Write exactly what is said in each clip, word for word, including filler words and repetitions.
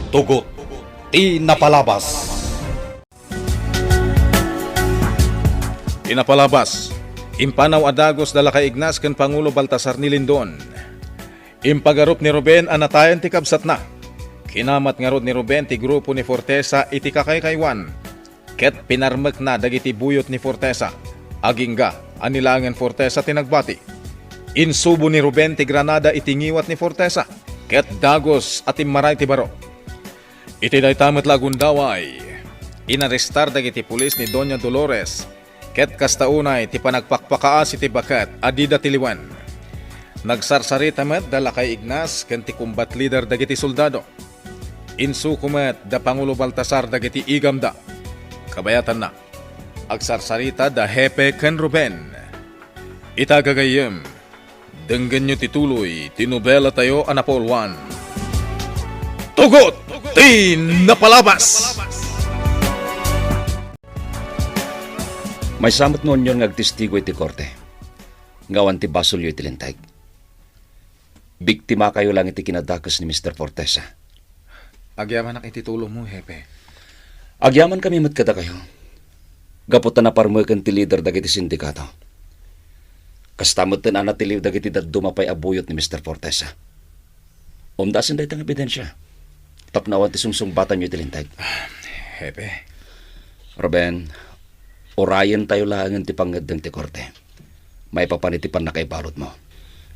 Tugot ti napalabas. Ti napalabas, impanaw a dagus da Lakay Ignas ken Pangulo Baltasar ni Lindon. Impagarup ni Ruben a natayen ti kabsatna. Kinamat ngarud ni Ruben ti grupo ni Fortesa iti kakaykaywan, ket pinarmekna dagiti buyot ni Fortesa. Agingga a ni laengen Fortesa ti nagbati. Insubo ni Ruben ti granada iti ngiwat ni Fortesa, ket dagus a timmaray ti baro. Iti dayta met la a gundaway, inarestar dagiti pulis ni Doña Dolores, ket kasta unay ti panagpakpakaas iti baket a dida tiliwen. Nagsarsarita met da Lakay Ignas ken ti combat leader dagiti soldado. Insuko met da Pangulo Baltasar dagiti igamda. Kabayatanna, agsarsarita da Hepe ken Ruben. Ita gagayyem, denggenyo ti tuloy ti nobelatayo a napauluan. Tugot ti napalabas! Maysa met nga union nga agtestigo iti korte nga awan ti basolyo iti linteg. Biktimakayo lang iti kinadakes ni Mister Fortesa. Agyamanak iti tulongmo, Hepe. Agyamankami met kadakayo. Gapu ta naparmeken ti lider dagiti sindikato. Kasta metten a natiliw dagiti dadduma pay a buyot ni Mister Fortesa. Umdasen dayta nga ebidensia tapno awan ti sungsungbatanyo iti linteg. Hepe. Ruben, urayentayo laengen ti pangngeddeng ti korte maipapan iti pannakaibaludmo.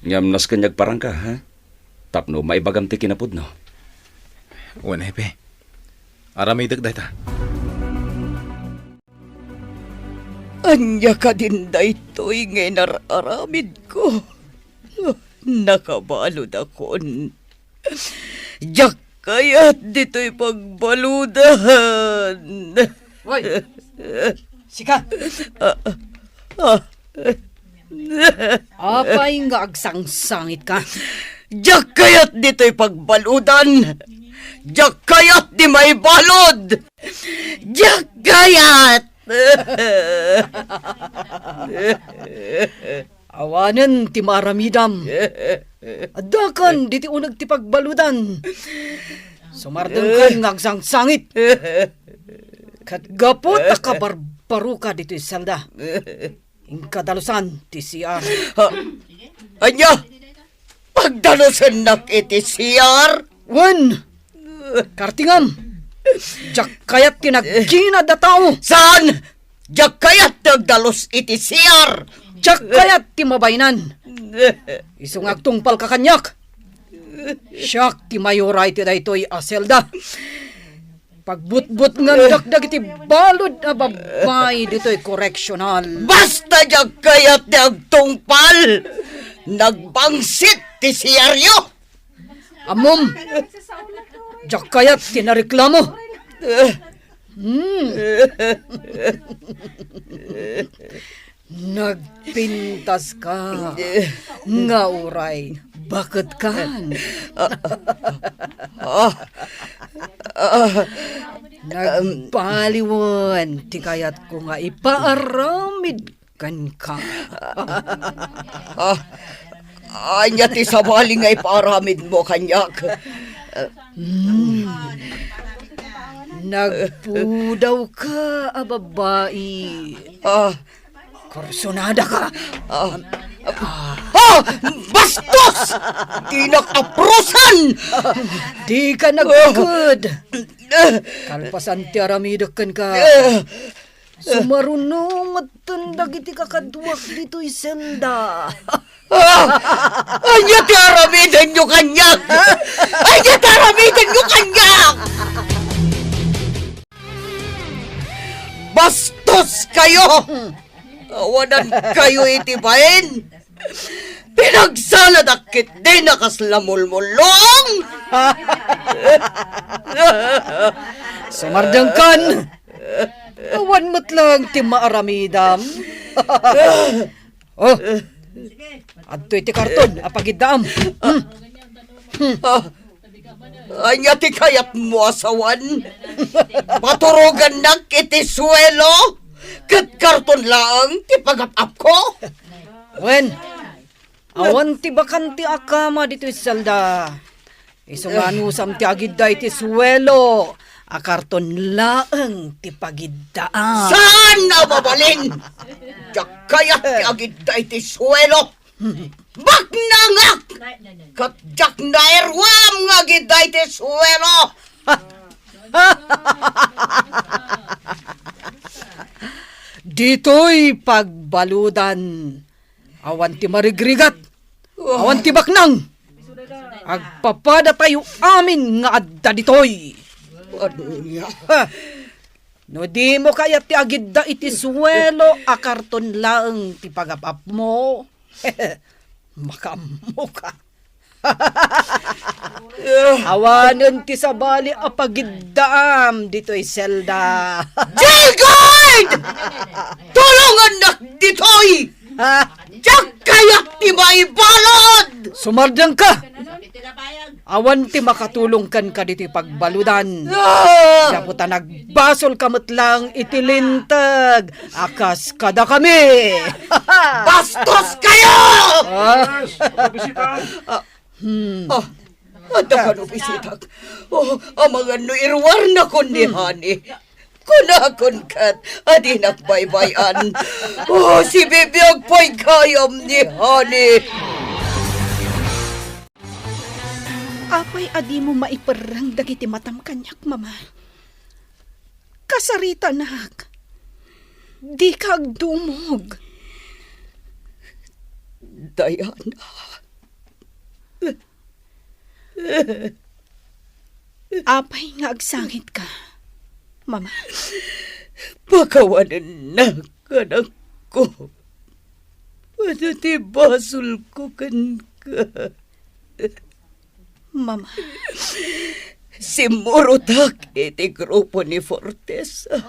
Ngem nasken nga agparangka, ha? Tapno maibagam ti kinapudno. Wen, Hepe. Aramidek dayta. Ania kadin daytoy nga inar-aramidko? Nakabaludakon. Diak kayat ditoy pagbaludan. Hoy! Sika! Ah, ah. Apay nga agsangsangitka? Diak kayat ditoy pagbaludan. Diak kayat ti maibalud. Diak kayat. Awanen ti maaramidam. Addakan diti uneg ti pagbaludan. Sumardengkan nga agsangsangit. Ket gapu ta kabarbaroka ditoy selda, inka dalusan ti C R. Ha? Ania? Pagdalusennak iti C R? Wen, kartingam. Diak kayat ti nagkinad a tao. Saan? Diak kayat ti agdalus iti C R. Diak kayat ti mabaenan. Isu nga agtungpalka kaniak. Siak ti mayora iti daytoy a selda. Pagbutbutngandak dagiti balud a babbai ditoy correctional. Basta diak kayat ti agtungpal! Nagbangsit ti C R yo! Ammom, diak kayat ti nareklamo. Hmm. Nagpintaska nga uray baketkan. Ah, ah, Nagbaliwen ti kayatko nga ipaaramid kenka. Ah, ania ti sabali nga ipaaramidmo kaniak? Hmm. Nagpudawka a babbai. Ah, Kursunada ka. Ah, ah, bastos! Dinak aprosan! Dika nagked. Kalpasan ti aramidek kenka, sumarunongetten dagiti kakaduak ditoy selda. Ah! Ania ti aramidenyo kaniak? Ania ti aramidenyo kaniak? Bastos kayo! Awanan kayo iti bain! Pinagsaladak ket dina kasla mulmulong! Sumardengkan! Awan met lang ti maaramidam. Oh, adtoy ti karton a pagiddaam. Hmm. Hmm. Ah, ania ti kayatmo a sawen? Paturogannak iti suelo, ket karton laeng ti pagap-apko? Wen, awan ti bakante a kama ditoy selda. Isu nga anusam ti agidda iti suelo, a karton laeng ti pagiddaam. Saan a mabalin? Diak kayat ti agidda iti suelo. Baknangak! Ket diak nairuam nga agidda iti suelo. Ditoy pagbaludan, awan ti marigrigat, awan ti baknang. Agpapadatayo amin nga adda ditoy. Ania? Ha! No dimo kayat ti agidda iti suelo a karton laeng ti pagap-apmo, makaammoka. Awanen ti sabali a pagiddaam ditoy selda. Jilgard! Tulongannak ditoy! Ha? Diak kayat ti maibalud! Sumardengka! Awan ti makatulong kenka ditoy pagbaludan. Ah! Gapu ta nagbasolka met laeng iti linteg a kas kadakami. Bastoskayo! Ah. Yes, ano bisita? Ah, hmm. Ah, adda kano bisitak? Oh, amangan no iruarnakon ni Honey. Kunakon ket a dinak baybay-an. Oh, sibibiag pay gayam ni Honey. Apay a dimo maiperreng dagiti matam kaniak, Mama? Kasaritanak. Dika agdumog. Diana. Apay nga agsangitka, Mama? Pakawanennak, anakko. Ania ti basolko kenka? Mama. Simmurotak iti grupo ni Fortesa.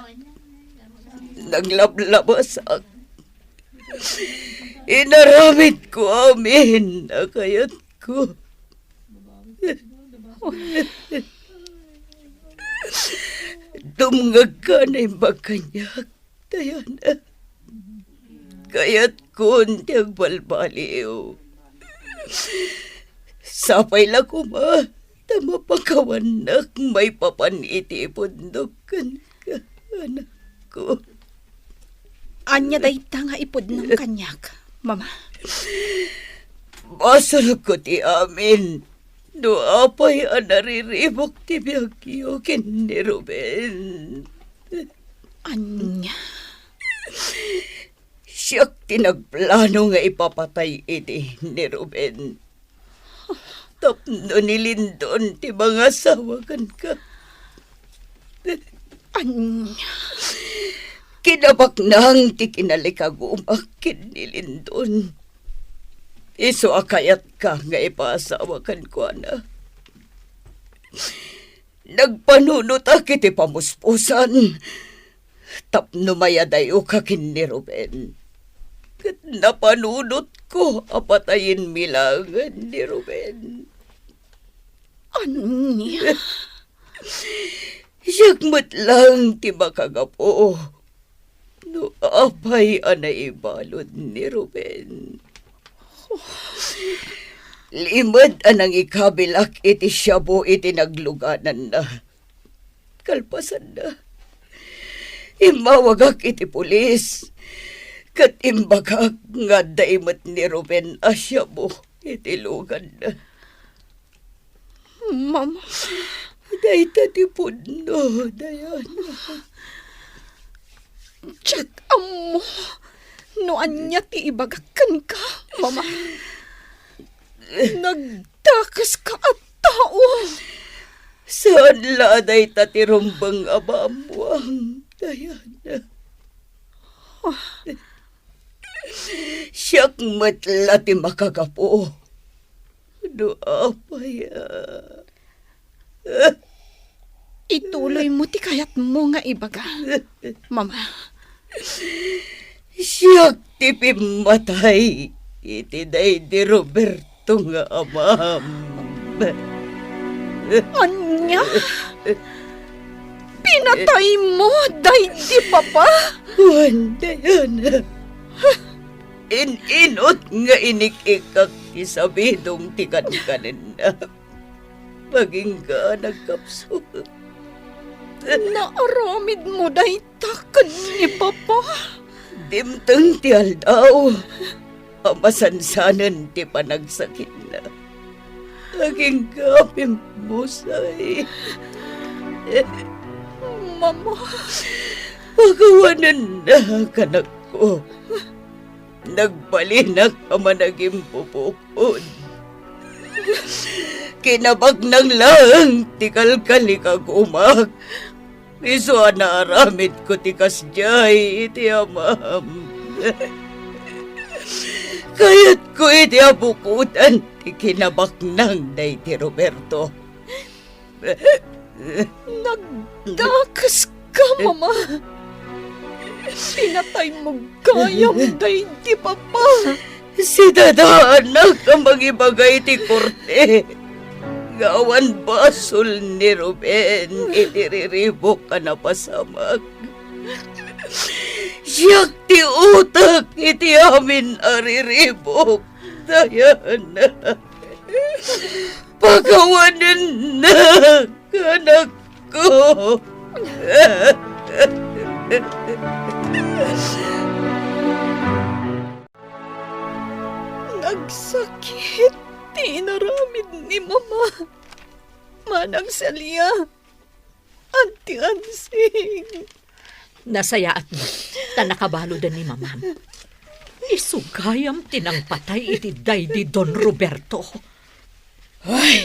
Naglablabasak. Inaramidko amin a kayatko. Dumngegka a naimbag kaniak, Diana. Kayatkon ti agbalbaliw. Sapay la koma ta mapakawannak maipapan iti ipudnok kenka, anakko. Ania dayta nga ipudnom kaniak, Mama? Basolko ti amin no apay a nariribuk ti biagyo ken ni Ruben. Ania? Siak ti nagplano nga ipapatay idi ni Ruben. Tapno ni Lindon ti mangasawa kenka. Ania? Kinabaknang ti kinalikagumak ken ni Lindon. Isu a kayatka nga ipaasawa kenkuana. Nagpanunotak iti pamuspusan tapno mayadayoka ken ni Ruben. Ket napanunotko a patayenmi laengen ni Ruben. Ania? Siak met laeng ti makagapu no apay a naibalud ni Ruben. Limed a nangikabilak iti shabu iti naglugananna. Kalpasanna, immawagak iti pulis, ket imbagak nga adda met ni Ruben a shabu iti luganna. Mama. Dayta ti pudno, Diana. Diak ammo no ania ti ibagak kenka, Mama. Nagdakeska a tao. Saan la a dayta ti rumbeng a maammoam, Diana. Siak met la ti makagapu. No apay a. Ituloymo ti kayatmo nga ibaga, Mama. Siak ti pimmatay iti daydi Roberto nga amam. Ania? Pinataymo daydi papa? Wen, Diana. In-inut nga inik-ikkak ti sabidong ti kankanenna. Agingga a nagkapsut. Naaramidmo dayta ken ni Papa? Dimteng ti aldaw a masansanen ti panagsakitna. Agingga a pimmusay. Mama. Pakawanennak, anakko. Nagbalinak a managimpupupod. Kinabaknang laeng ti kalkalikagumak. Isu a naaramidko ti kasdiay iti amam. Kayatko iti abukodan ti kinabaknang daydi Roberto. Nagdakeska, Mama. Pinataymo gayam daydi Papa. Sidadaanak a mangibaga iti korte nga awan basol ni Ruben iti riribuk a napasamak. Siak ti utek iti amin a riribuk, Diana. Pakawanennak, anakko. Nagsakit ti inaramid ni Mama. Manang Celia, Anti Ansing. Nasayaat met ta nakabaludan ni Mamam. Isu gayam ti nangpatay iti daydi Don Roberto. Ay,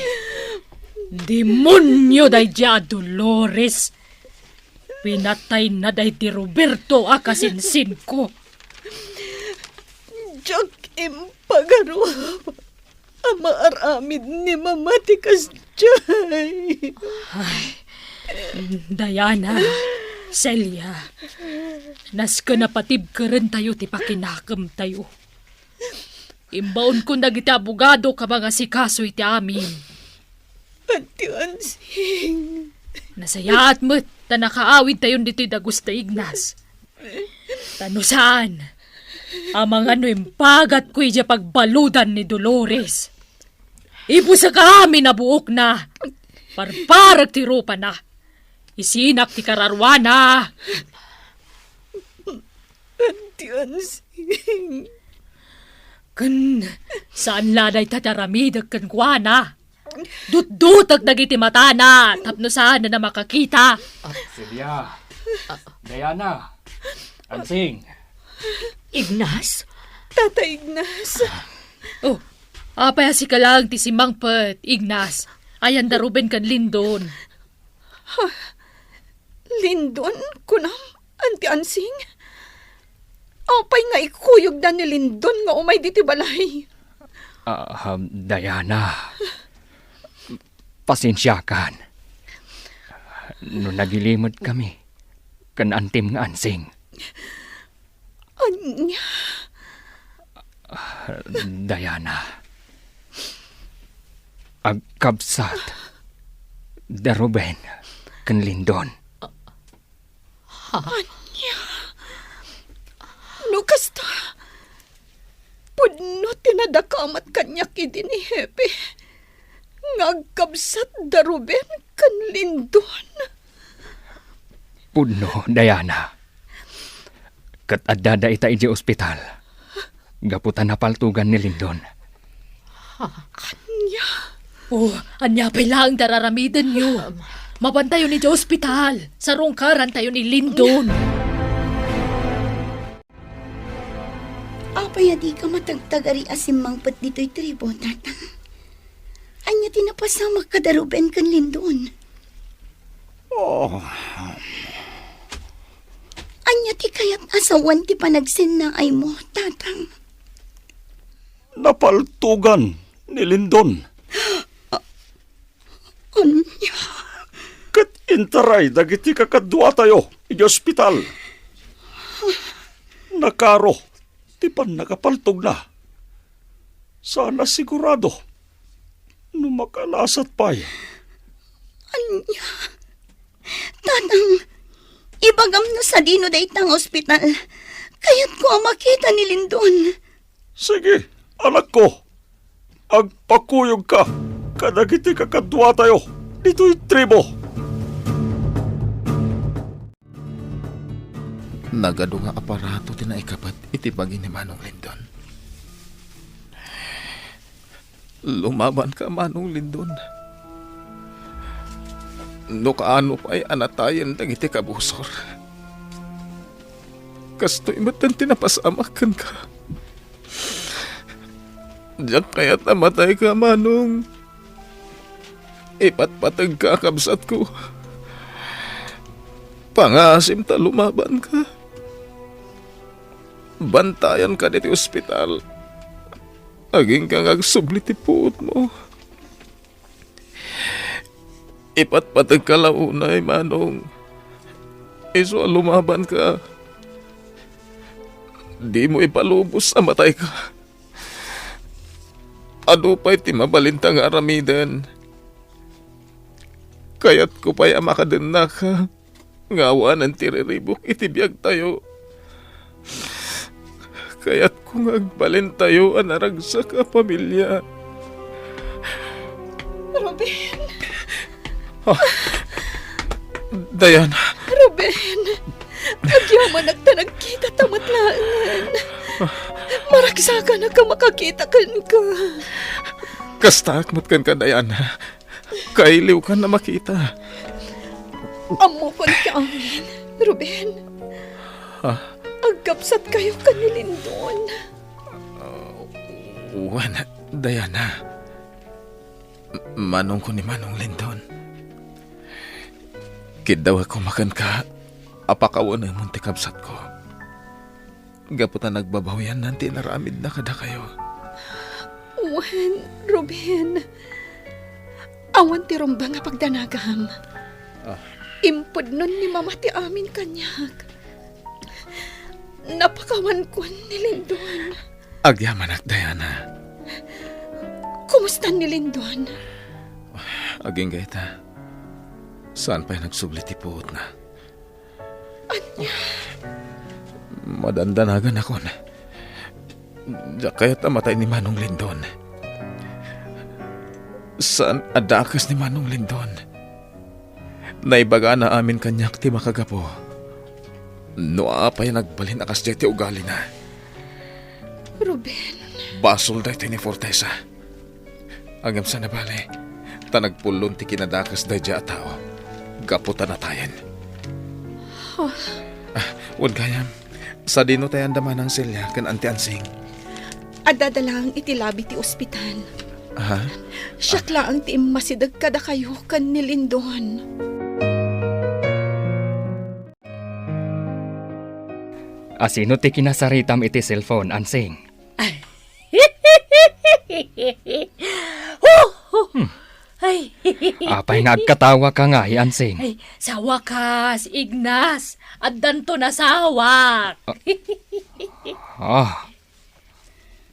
demonio daydi a Dolores. Pinatayna daydi Roberto a kasinsinko. Diak impagarup a maaramid ni Mama ti kasdiay. Ay, Diana, Celia, nasken a patibkerentayo ti pakinakemtayo. Imbaonko dagiti abogado a mangasikaso iti amin. Anti Ansing. Nasayaat met ta nakaawidtayon ditoy dagus da Ignas. Ta no saan, amangan no impagatko idiay pagbaludan ni Dolores. Ibusek amin a buokna. Parparek ti rupana. Isinak ti kararuana. Anti Ansing. Ken saan la dayta ti aramidek kenkuana. Dutdutek dagiti matana tapno saan a makakita. Celia. Diana. Ansing. Ignas? Tata Ignas. Oh, apay a sika laeng ti simmangpet, Ignas? Ayan da Ruben ken Lindon. Ha? Lindon, kunam? Anti Ansing? Apay nga ikuyogda ni Lindon nga umay ditoy balay? Ah, Diana, pasensiakan no nagilimedkami ken Antim nga Ansing. Ania? Diana, agkabsat da Ruben ken Lindon. Ania? No kasta, pudno ti nadakamat kaniak idi ni Hepe nga agkabsat da Ruben ken Lindon. Pudno, Diana. Ket addada ita idiay ospital gapu ta napaltogan ni Lindon. Ania? Oh, ania pay laeng ti ar-aramidenyo? Mapantayon idiay ospital. Sarungkarantayo ni Lindon. Apay a dika matagtagari a simmangpet ditoy tribo, Tatang? Ania ti napasamak kada Ruben ken Lindon? Oh. Ania ti kayat a sawen ti panagsennaaymo, Tatang? Napaltogan ni Lindon. Ania? Ket intaray dagiti kakaduatayo idiay ospital. Nakaro ti pannakapaltogna. Saan a sigurado no makalasat pay. Ania? Tatang, ibagam no sadino dayta nga ospital. Kayatko a makita ni Lindon. Sige, anakko. Agpakuyogka. kadagiti kakaduatayo ditoy tribu. Nagadu nga aparato ti naikapet iti bagi ni Manong Lindon. Lumabanka, Manong Lindon. No kaano pay a natayen dagiti kabusor, kastoy met ti napasamak kenka. Diak kayat a matayka, Manong. Ipatpategka, kabsatko. Pangaasim ta lumabanka. Bantayanka ditoy ospital. Agingga nga agsubli ti puotmo. Ipatpategka la unay, Manong. Isu a lumabanka. Dimo ipalubos a matayka. Adu pay ti mabalinta nga aramiden. Kayatko pay a makadennaka nga awanen ti riribuk iti biagtayo. Kayatko nga agbalintayo a naragsak a pamilia. Ruben! Ah, Diana. Ruben! Agyamanak ta nagkitata met laengen. Maragsakanaka a makakita kenka. Kastaak met kenka, Diana. Kailiwkan a makita. Ammokon ti amin, Ruben. Ha? Agkabsatkayo ken ni Lindon. Wen, Diana. M-, manongko ni Manong Lindon. Kiddawek koma kenka a pakawanemon ti kabsatko. Gapu ta nagbabawiannan ti inaramidna kadakayo. Wen, Ruben. Awan ti rumbeng a pagdanagam. Ah. Impudnon ni Mama ti amin kaniak. Napakawankon ni Lindon. Agyamanak, Diana. Kumusta ni Lindon? Agingga ita. Saan pay nagsubli ti puotna? Ania? Madandanaganakon. Diak kayat a matay ni Manong Lindon. Saan a dakes ni Manong Lindon. Naibagana amin kaniak ti makagapu. No apay a nagbalin a kasdiay ti ugalina. Ruben. Basol daytoy ni Fortesa. Ngem saan a bale, ta nagpullon ti kinadakes daydiay a tao gapu ta natayen. Ah. Ah, wen gayam, sadino tay anda Manang Celia ken Auntie Ansing? Addada laeng iti labi ti ospital. Ha? Siak laeng ti immasideg kadakayo ken ni Lindon. Asino ti kinasaritam iti cellphone, Ansing? Ay. Huh, huh. Hmm. Ay. Apay nga agkatawaka ngay, Ansing? Ay, sa wakas, Ignas, addanto nasawak. Ah. Ah.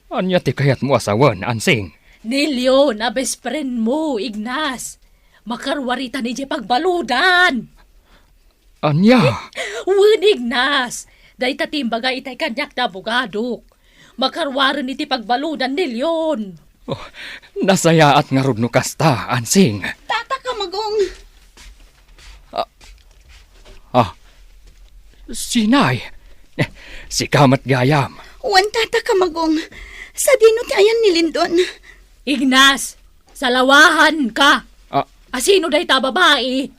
Ania ti kayatmo a sawen, Ansing? Ni Leon a best friend mo, Ignas. Makaruarita idiay pagbaludan. Ania? Wen, Ignas. Dayta ti imbaga itay kaniak ti abogadok. Makaruaren iti pagbaludan ni Leon. Oh, nasayaat ngarud no kasta, Ansing. Tata Kamagong. Ah, ah, Sinay. Eh, sika met gayam. Wen, Tata Kamagong. Sadino ti ayan ni Lindon? Ignas, salawahanka. Ah. Asino dayta a babai?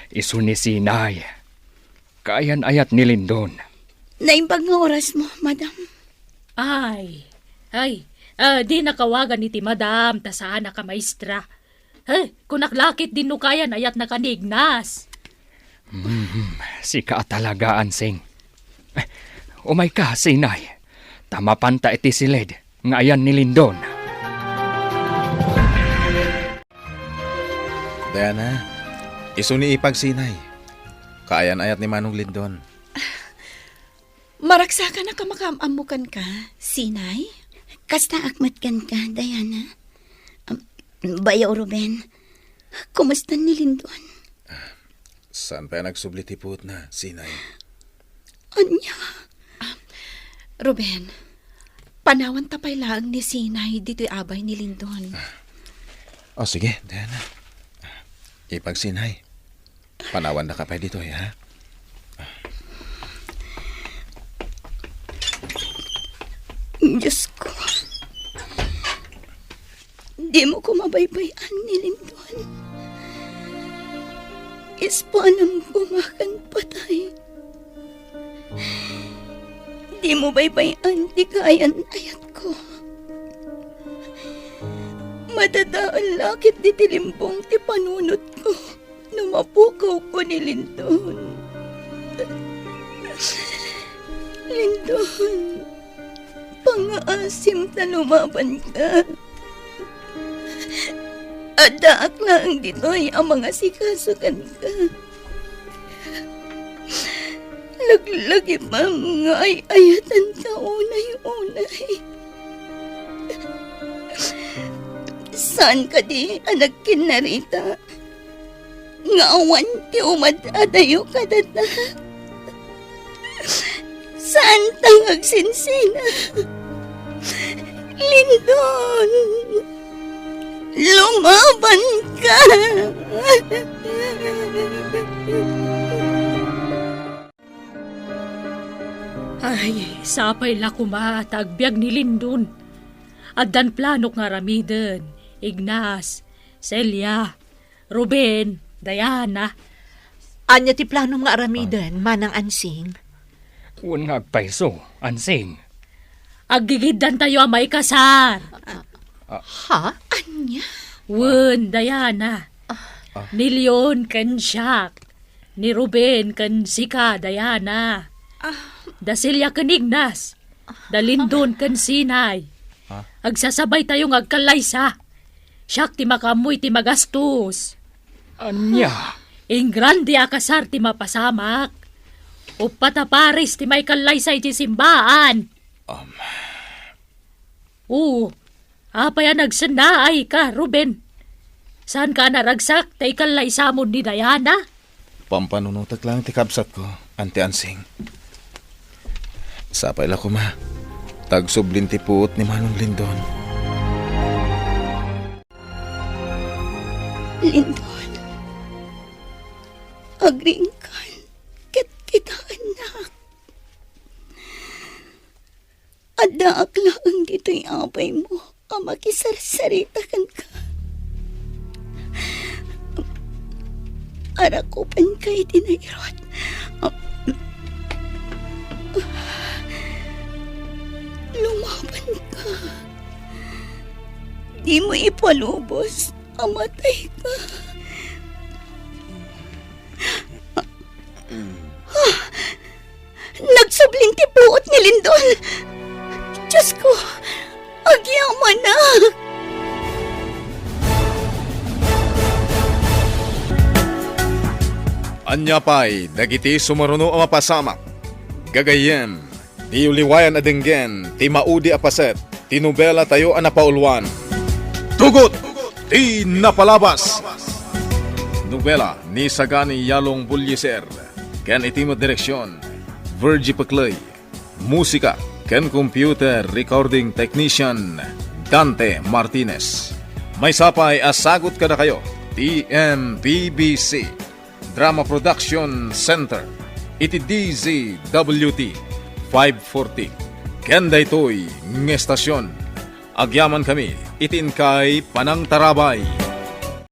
Isu ni Sinay. Kaayan-ayat ni Lindon. Naimbag nga orasmo, madam. Ay, ay, ah, dinnak awagan iti madam, ta saanak a maestra. Eh, kunak la ketdin no kaayan-ayatnaka ni Ignas. Hmm, sika a talaga, Ansing. Eh, umayka, Sinay. Ta mapanta iti siled nga ayan ni Lindon. Diana, isu ni Ipag, Sinay. Kaayan-ayat ni Manong Lindon. Maragsakanaka a makaam-ammo kenka, Sinay? Kastaak met kenka, Diana. Am, bayaw, Ruben. Kumusta ni Lindon? Saan pay a nagsubli ti puotna, Sinay? Ania? Ah, Ruben, panawanta pay laeng ni Sinay ditoy abay ni Lindon. Ah, O, sige, Diana. Ipagsinay. Panawandaka pay ditoy, ha? Diyos ko, dimo ko mabaybay-an ni Lindon. Ispuanam koma ken patay. Dimo baybay-an ti kayan-ayatko. Madadael la ketdi ti limbong ti panunotko no mapukawko ni Lindon. Lindon, pangngaasim ta lumabanka. Addaak laeng ditoy a mangasikaso kenka. Laglagipem nga ay-ayatenka unay-unay. Saan kadi a nagkinnarita nga awan ti umad-adayo kadata? Saan ta nga agsinsina? Lindon, lumaban ka! Ay, sapay la koma ta agbiag ni Lindon. Addan planok nga aramiden, Ignas, Celia, Ruben, Diana. Ania ti planom nga aramiden, Manang Ansing? Wen nga agpayso, Ansing. Aggigiddantayo a maikasar. Ha? Ania? Wen, Diana. Ni Leon ken Jack, ni Ruben ken sika, Diana. Da Celia ken Ignas. Da Lindon ken Sinay. Ha? Agsasabaytayo nga agkallaysa. Siak ti makaammoy ti magastos. Ania? Ingrande a kasar ti mapasamak. Uppat a pares ti maikallaysa iti simbaan. Um. Oo. Apay a nagsennaayka, Ruben? Saanka a naragsak ta ikallaysamon ni Diana? Pampanunotek laeng ti kabsatko, Auntie Ansing. Sapay la koma ta agsublin ti puot ni Manong Lindon. Lindon, agriingkan ket kitaennak. Addaak laeng ditoy abaymo a makisarsarita kenka. Arakupenka iti nairut. Lumabanka. Dimo ipalubos a matayka. Nagsublin ti puot ni Lindon. Diyos ko, agyamanak. Ania pay dagiti sumaruno a mapasamak? Gagayyem, diyo liwayan a denggen ti maudi a paset ti nobelatayo a napauluan, Tugot ti Napalabas. Nobela ni Sagani Yalong Bullieser ken iti met direksion, Virgie Pecley. Musika ken computer recording technician, Dante Martinez. Maysa pay a sagut kadakayo ti M P B C Drama Production Center iti D Z W T five forty. Ken daytoy nga estasion, agyamankami iti inkay panangtarabay.